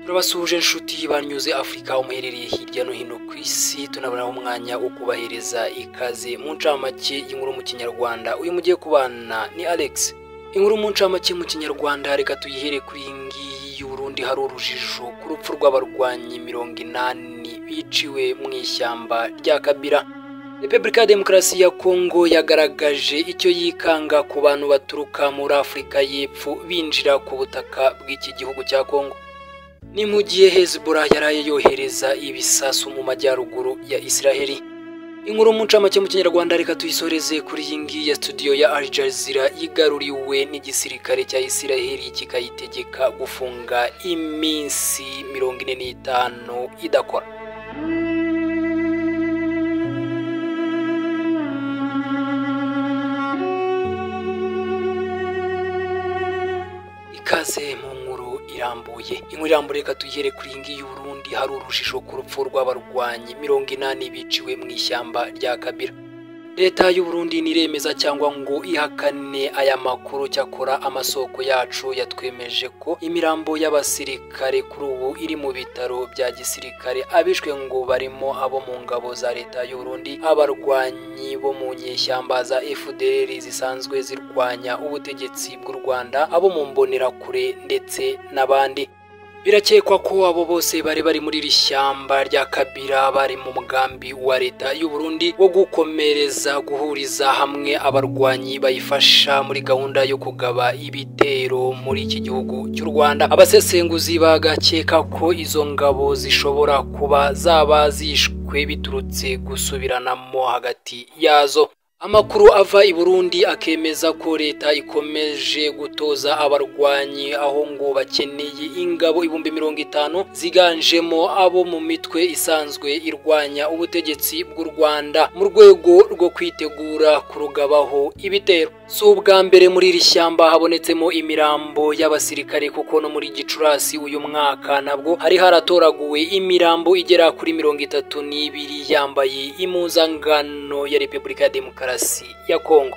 Turabasuhuje inshuti banyuze Afrika umuherereye hirya no hino ku isi, tunabonaho umwanya wo kubahereza ikaze mu ncamake y'inkuru mu Kinyarwanda. Uyu mugiye kubana ni Alex. Inkuru mu ncamake mu Kinyarwanda reka tuyihere kuri iyi ngiyi y'Uburundi. Hari urujijo ku rupfu rw'abarwanyi 80 biciwe mu ishyamba rya Kabira. Repubulika ya Demokarasi ya Kongo yagaragaje icyo yikanga ku bantu baturuka muri Afurika y'Epfo binjira ku butaka bw'iki gihugu cya Kongo. Ni mu gihe Hezbollah yaraye yohereza ibisasu mu majyaruguru ya Israheli. Inkuru mu ncamake mu Kinyarwanda reka tuyisoreze kuri iyi ngiyi ya studio ya Al Jazeera yigaruriwe n'igisirikare cya Israheli kikayitegeka gufunga iminsi 45 idakora. Ikaze mu nkuru irambuye. Inkuru irambuye reka tuyihere kuri iyi ngiyi y'Uburundi. Hari urujijo ku rupfu rw'abarwanyi 80 biciwe mu ishyamba rya Kabira. Leta y'u Burundi niremeza cyangwa ngo ihakane aya makuru, cyakora amasoko yacu yatwemeje ko imirambo y'abasirikare kuri ubu iri mu bitaro bya gisirikare. Abishwe ngo barimo abo mu ngabo za leta y'u Burundi, abarwanyi bo mu nyeshyamba za FDLR zisanzwe zirwanya ubutegetsi bw'u Rwanda, abo mu mbonerakure ndetse n'abandi. Birakekwa ko abo bose bari bari muri iri shyamba rya Kabira bari mu mugambi wa leta y'u Burundi wo gukomereza guhuriza hamwe abarwanyi bayifasha muri gahunda yo kugaba ibitero muri iki gihugu cy'u Rwanda. Abasesenguzi bagakeka ko izo ngabo zishobora kuba zaba zishwe biturutse gusubiranamo hagati yazo. Amakuru ava i Burundi akemeza ko leta ikomeje gutoza abarwanyi, aho ngo bakeneye ingabo 50,000 ziganjemo abo mu mitwe isanzwe irwanya ubutegetsi bw'u Rwanda mu rwego rwo kwitegura kurugabaho ibitero. Si ubwa mbere muri iri shyamba habonetsemo imirambo y'abasirikare, kuko no muri Gicurasi uyu mwaka nabwo hari haratoraguwe imirambo igera kuri 32 yambaye impuzankano ya Repubulika ya Demokarasi ya Kongo.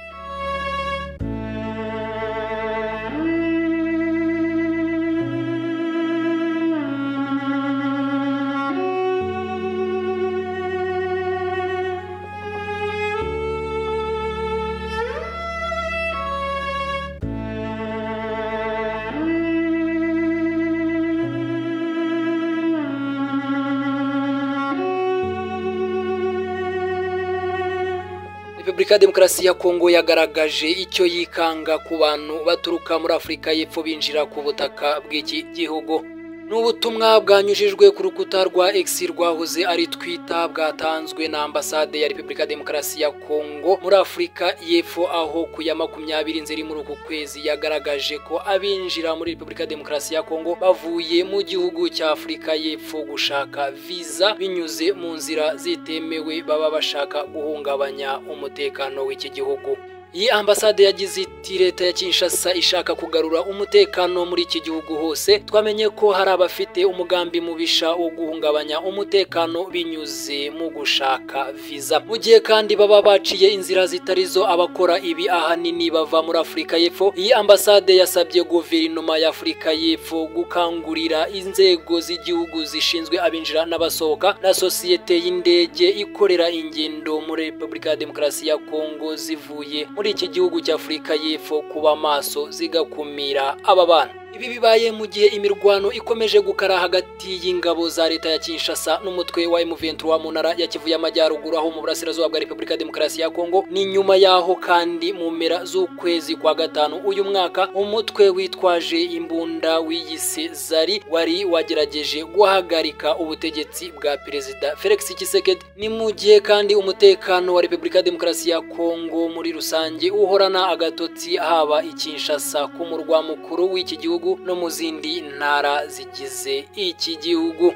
Repubulika ya Demokarasi ya Kongo yagaragaje icyo yikanga ku bantu baturuka muri Afurika y'Epfo binjira ku butaka bw'iki gihugu. Ni ubutumwa bwanyujijwe ku rukuta rwa X rwahoze ari Twitter, bwatanzwe na ambasade ya Repubulika ya Demokarasi ya Kongo muri Afurika y'Epfo, aho ku ya 20 Nzeri muri uku kwezi yagaragaje ko abinjira muri Repubulika ya Demokarasi ya Kongo bavuye mu gihugu cya Afurika y'Epfo gushaka visa binyuze mu nzira zitemewe baba bashaka guhungabanya umutekano w'iki gihugu. Iyi ambasade yagize iti: leta ya Kinshasa ishaka kugarura umutekano muri iki gihugu hose. Twamenye ko hari abafite umugambi mubisha wo guhungabanya umutekano binyuze mu gushaka visa, mu gihe kandi baba baciye inzira zitarizo. Abakora ibi ahanini bava muri Afurika y'Epfo. Iyi ambasade yasabye guverinoma ya Afurika y'Epfo gukangurira inzego z'igihugu zishinzwe abinjira n'abasohoka na sosiyete y'indege ikorera ingendo muri Repubulika ya Demokarasi ya Kongo zivuye muri iki gihugu cya Afurika y'Epfo kuba maso zigakumira aba bana. Ibi bibaye mu gihe imirwano ikomeje gukara hagati y'ingabo za leta ya Kinshasa n'umutwe wa M23 mu ntara ya Kivu y'Amajyaruguru, aho mu burasirazuba bwa Repubulika ya Demokarasi ya Kongo. Ni nyuma yaho kandi mu mpera z'ukwezi kwa gatanu uyu mwaka umutwe witwaje imbunda wiyise Zari wari wagerageje guhagarika ubutegetsi bwa Perezida Felix Tshisekedi. Ni mu gihe kandi umutekano wa Repubulika ya Demokarasi ya Kongo muri rusange uhorana agatotsi, haba i Kinshasa ku murwa mukuru w'iki gihugu no mu zindi ntara zigize iki gihugu.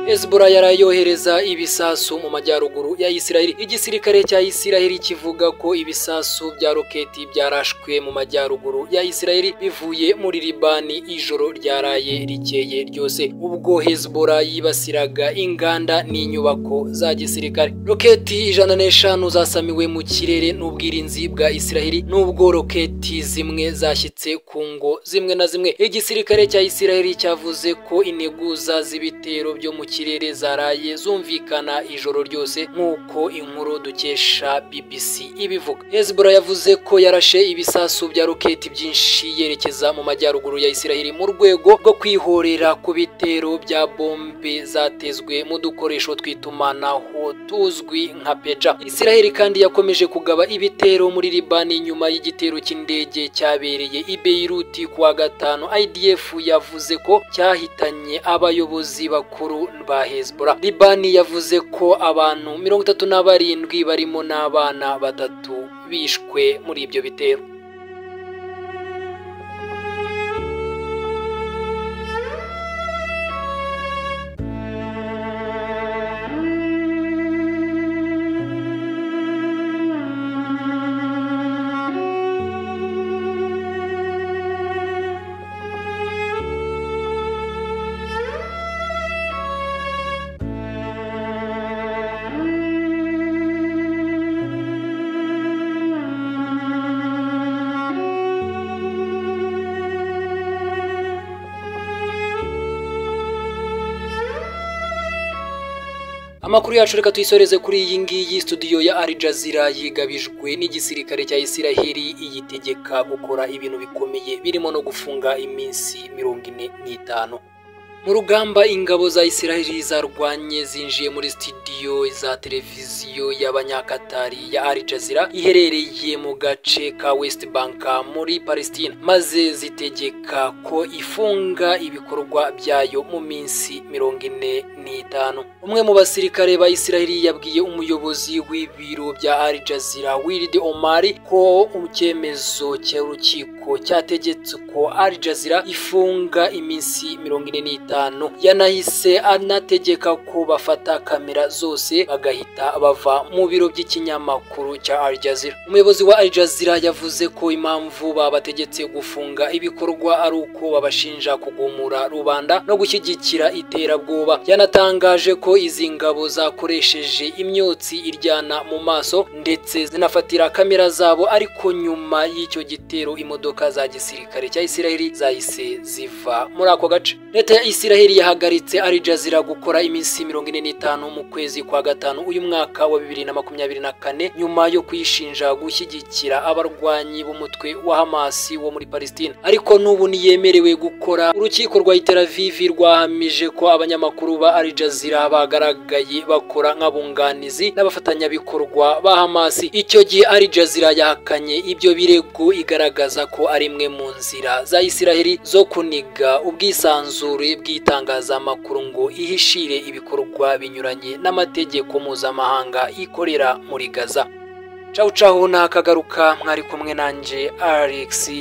Hezbollah yarayohereza ibisasu mu majyaruguru ya Isiraheli. Igisirikare cya Isiraheli kivuga ko ibisasu bya roketi byarashwe mu majyaruguru ya Isiraheli bivuye muri Libani ijoro ryaraye rikeye ryose, ubwo Hezbollah yibasiraga inganda n'inyubako za gisirikare. Roketi 105 zasamiwe mu kirere n'ubwirinzi bwa Isiraheli, nubwo roketi zimwe zashyitse ku ngo zimwe na zimwe. Igisirikare cya Isiraheli cyavuze ko integuza z'ibitero byo mu kirere zaraye zumvikana ijoro ryose, nk'uko inkuru dukesha BBC ibivuga. Hezbollah yavuze ko yarashe ibisasu bya roketi byinshi yerekeza mu majyaruguru ya Isiraheli mu rwego rwo kwihorera ku bitero bya bombe zatezwe mu dukoresho tw'itumanaho tuzwi nka peja. Isiraheli kandi yakomeje kugaba ibitero muri Libani nyuma y'igitero cy'indege cyabereye i Beirut kuwa gatanu. IDF yavuze ko cyahitanye abayobozi bakuru ba Hezbollah. Libani yavuze ko abantu 37 barimo n'abana 3 bishwe muri ibyo bitero. Amakuru yacu reka tuyisoreze kuri iyi ngiyi. Studio ya Al Jazeera yigabijwe n'igisirikare cya Isiraheli iyitegeka gukora ibintu bikomeye birimo no gufunga iminsi 45. Mu rugamba ingabo za Isiraheli zarwanye zinjiye muri studio za televiziyo y'abanyakatari ya Al Jazeera iherereye mu gace ka West Bank muri Palestine, maze zitegeka ko ifunga ibikorwa byayo mu minsi 45. Umwe mu basirikare ba Isiraheli yabwiye umuyobozi w'ibiro bya Al Jazeera Wilid Omari ko icyemezo cy'urukiko cyategetse ko Al Jazeera ifunga iminsi 45. Yanahise anategeka ko bafata kamera zose bagahita bava mu biro by'ikinyamakuru cya Al Jazeera. Umuyobozi wa Al Jazeera yavuze ko impamvu babategetse gufunga ibikorwa ari uko babashinja kugumura rubanda no gushyigikira iterabwoba. Yanatangaje ko izi ngabo zakoresheje imyotsi iryana mu maso ndetse zinafatira kamera zabo, ariko nyuma y'icyo gitero imodoka za gisirikare cya Isiraheli zahise ziva muri ako gace. Leta ya Isiraheli yahagaritse Al Jazeera gukora iminsi 45 mu kwezi kwa gatanu uyu mwaka wa 2024 nyuma yo kuyishinja gushyigikira abarwanyi b'umutwe wa Hamas wo muri Palestine, ariko n'ubu ntiyemerewe gukora. Urukiko rwa Tel Aviv rwahamije ko abanyamakuru ba Al Jazeera bagaragaye bakora nk'abunganizi n'abafatanyabikorwa ba Hamas. Icyo gihe Al Jazeera yahakanye ibyo birego, igaragaza ko ari imwe mu nzira za Isiraheli zo kuniga ubwisanzure bw'itangazamakuru ngo ihishire ibikorwa binyuranye n'amategeko mpuzamahanga ikorera muri Gaza. Ciao ciao, nakagaruka, mwari kumwe nanje Alex.